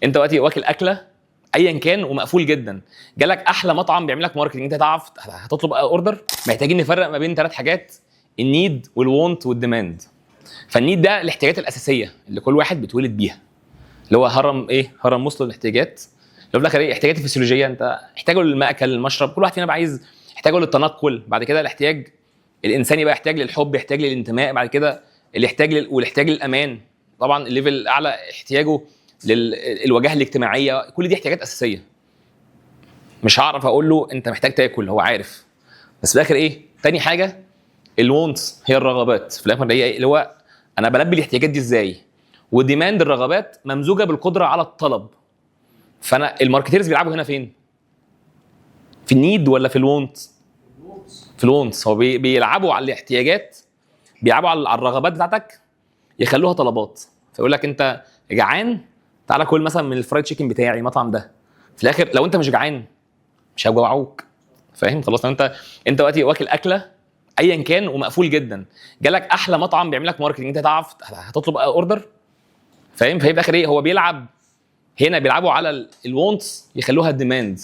انت دلوقتي واكل اكله ايا كان ومقفول جدا، جالك احلى مطعم بيعمل لك marketing، انت تعرف هتطلب order. محتاجين نفرق ما بين ثلاث حاجات: ال need وال want وال demand. فال need ده الاحتياجات الاساسية اللي كل واحد بيتولد بيها، اللي هو هرم ايه؟ هرم ماسلو الاحتياجات، اللي هو في الاخر ايه؟ احتياجات الفسيولوجيه، انت احتياجه للمأكل، للمشرب، كل واحد فينا بقى عايز احتياجه للتنقل. بعد كده الاحتياج الانساني بقى، احتياج للحب، احتياج للانتماء، بعد كده الاحتياج والاحتياج للامان، طبعا ال level الاعلى احتياجه للوجاهه الاجتماعيه. كل دي احتياجات اساسيه، مش هعرف اقول له انت محتاج تاكل، هو عارف. بس في الاخر ايه؟ تاني حاجة ال wants، هي الرغبات، في الاخر هي إيه؟ اللي هو انا بلبي الاحتياجات دي ازاي. و demand الرغبات ممزوجه بالقدرة على الطلب. فانا ال marketers بيلعبوا هنا فين؟ في ال need ولا في ال want؟ في ال wants. هو بيلعبوا على الاحتياجات، بيلعبوا على الرغبات بتاعتك يخلوها طلبات. فيقول لك انت جعان، تعالى كل مثلا من ال fried chicken بتاعي، المطعم ده. في الاخر لو انت مش جعان مش هيجوعوك، فاهم؟ خلاص، لو انت دلوقتي واكل اكله ايا كان ومقفول جدا، جالك احلى مطعم بيعمل لك marketing، انت تعرف هتطلب order، فاهم؟ فهي في الاخر ايه؟ هو بيلعب هنا، بيلعبوا على ال wants يخلوها demands.